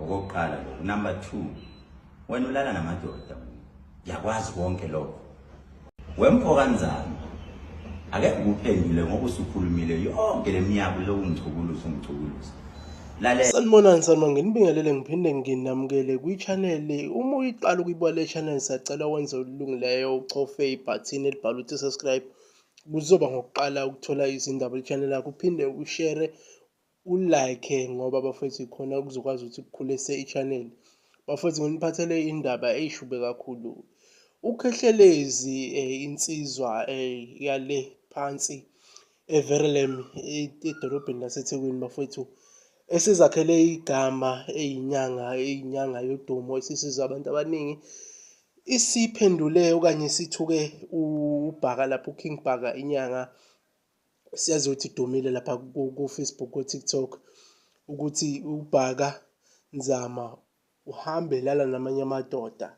Okokuqala lokho. Number 2, wena ulala namadoda. Ngiyakwazi konke lokho. Wemfo kanzama. Ake ngikuphendule ngoba usukhulumile yonke leminyaka lokhu ngichukuluza ungichukuluza. Lalela. Sanibonani, sanibona, nginibingelele ngiphinde nginamukele kwi-channel. Uma uyiqala ukuyibuka le channel, siyacela wenze olungileyo, uchofe ibhathini elibhalwe ukuthi subscribe, kuzoba ngokuqala ukuthola izindaba le-channel yakho, uphinde ushare, ulike, ngoba bafethu khona kuzokwazi ukuthi kukhulise i-channel. Bafethu, nginiphathele indaba eyishube kakhulu. UKhehlelezi, insizwa yale phansi eVerulam edolobheni laseThekwini, bafethu, esizakhele igama, eyinyanga yodumo esisiza abantu abaningi, isiphendule okanye sithuke uBhaka lapho, uKing Bhaka, inyanga siyazi ukuthi idumile lapha ku-Facebook, ko-TikTok, ukuthi uBhaka Nzama uhambe lala namanye amadoda.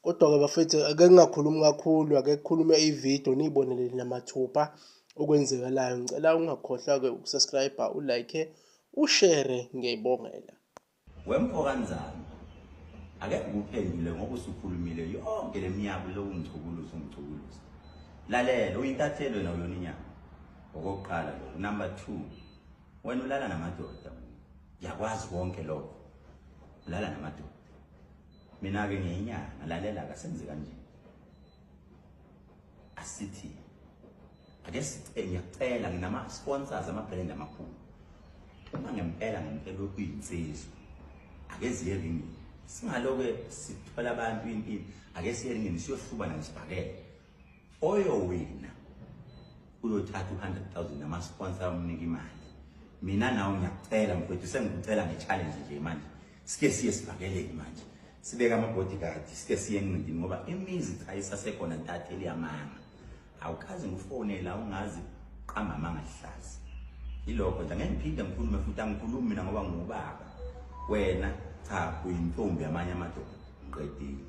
Kodwa-ke bafethu, ake ngingakhulumi kakhulu, ake kukhulume ividiyo niyibonele nina mathupha okwenzekalayo. Ngicela ungakhohlwa-ke ukusubscribe, ulike, ushare, ngiyayibongela. Wemfo kanzama. Ake ngikuphendule ngoba usukhulumile yonke leminyaka lokhu ngichukuluza ungichukuluza. Lalela, uyintatheli wena, uyona inyanga. Okokuqala lokho. Number 2, wena ulala namadoda. Ngiyakwazi konke lokho. Ulala namadoda. Mina ke ngiyinyanga, lalela kasenze kanje. Asithi ake sicele, ngiyakucela, nginama sponsors, ama brand amakhulu. Uma ngempela ngempela uyinsizwa, ake ziye ringini. Singaloke sithola abantu impilo, ake siye ringini siyohlubana ngesibhakela. Oyowina uyothatha u-100,000, nama-sponsor amnika imali. Mina nawe ngiyakucela mfowethu, sengikucela nge-challenge nje manje. Sike siye sibhakeleni manje. Sibeke ama-bodyguard, sike siye enqindini ngoba imizi cha isasekhona, ntatheli yamanga. Awukaze ngikufonela, ungazi qamba amanga lihlazi. Yilokho nje, angeke ngiphinde ngikhulume futhi, angikhulumi mina ngoba ngubaba. Wena cha, uyintombi yamanye amadoda. Ngiqedile.